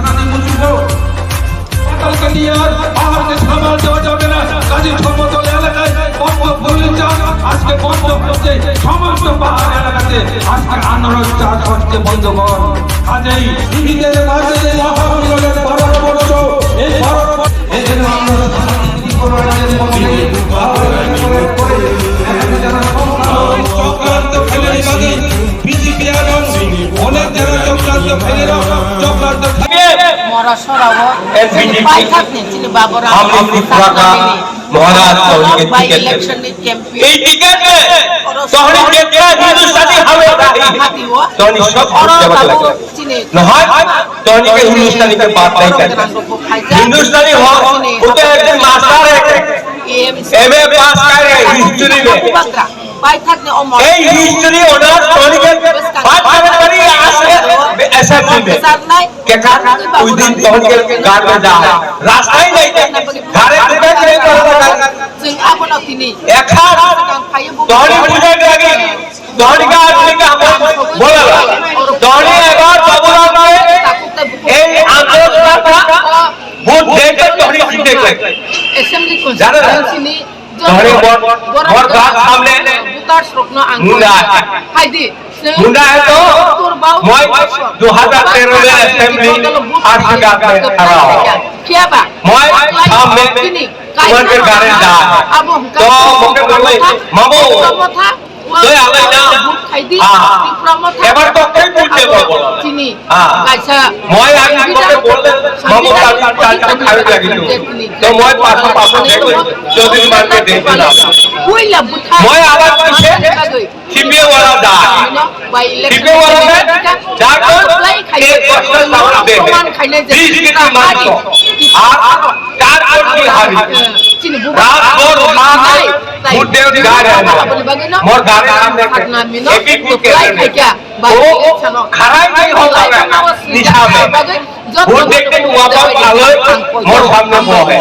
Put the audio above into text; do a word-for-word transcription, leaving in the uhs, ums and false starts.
থানার মুজিব পাতালকান্দিয়ার পাহাড়কে সামাল দেওয়া যাবে না। কাজেই সমতল এলাকায় বন্ধ করলে চান, আজকে বন্ধ হচ্ছে সমস্ত পাহাড় এলাকাতে। আজকে আন্দোলন চার পাঁচকে বন্ধ কর। কাজেই ঈদের মাঝে এই মহামিলনের ভারতবর্ষ, এই ভারতবর্ষ, এই জন্য আমরা সারা পৃথিবী করোনার মধ্যে আহ্বান করে, করে, এখানে যারা সংখ্যালঘু চক্রান্ত ফেলে বিজেপি এবং অনেক যারা চক্রান্ত ফেলে চক্রান্ত থাকে। Mora sora o, N P P P, paithak ni chini Baburam Hamlet Tripura ka Maharaj Tony ke by ticket election ni campaign. Ei ticket e, tohri jetra Hindustani hame dahi, Tony sob jabab lage. Nohoi, Tony ke Hindustani ke baat nahi karta. Hindustani ho, wo to ek din master hai. M A pass kar rahe, history mein. Ei history honar Tony ke baat karne padi aaj ke assembly mein. Kekha, ui din Tony ke ghar mein ja hai. Rasta hi nahi hai. Ghare dukai nahi karta hai. Ekha, Tony pujai lagi. Dhoni ka aadmi ka hum bola la. Dhoni agar Baburam ke ei andolon ka vote deke Dhoni jeetenge. Assembly constituency ni Dhoni bor, bor ghar samne voter srokno ang munda hai. Hai di. Munda hai to, moi du hazar tero mein assembly aaj ka khara hu. Moi samne tumhare ghare ja. To mujhe bole, mamu, Doi alai na. Ah. Ebar to koi pujje babo. Ah. Moi age toke bolle, mamu, tali, tali, tali khai lagi tu. To moi paso, paso dekho, Chaudhary man ke dekh na. Moi abar puse, thipe wala da. Thipe wala da, ja to ek percent power de. Bis kg man to. Aar Tarpor ki hari? Rat bhor rat bhor de gari hai. Mor gari samne ek feet ke andar mein. Wo khara hi nahi hota hai, nisha mein. Vote deke wapas aa gaye, mor samne wo hai.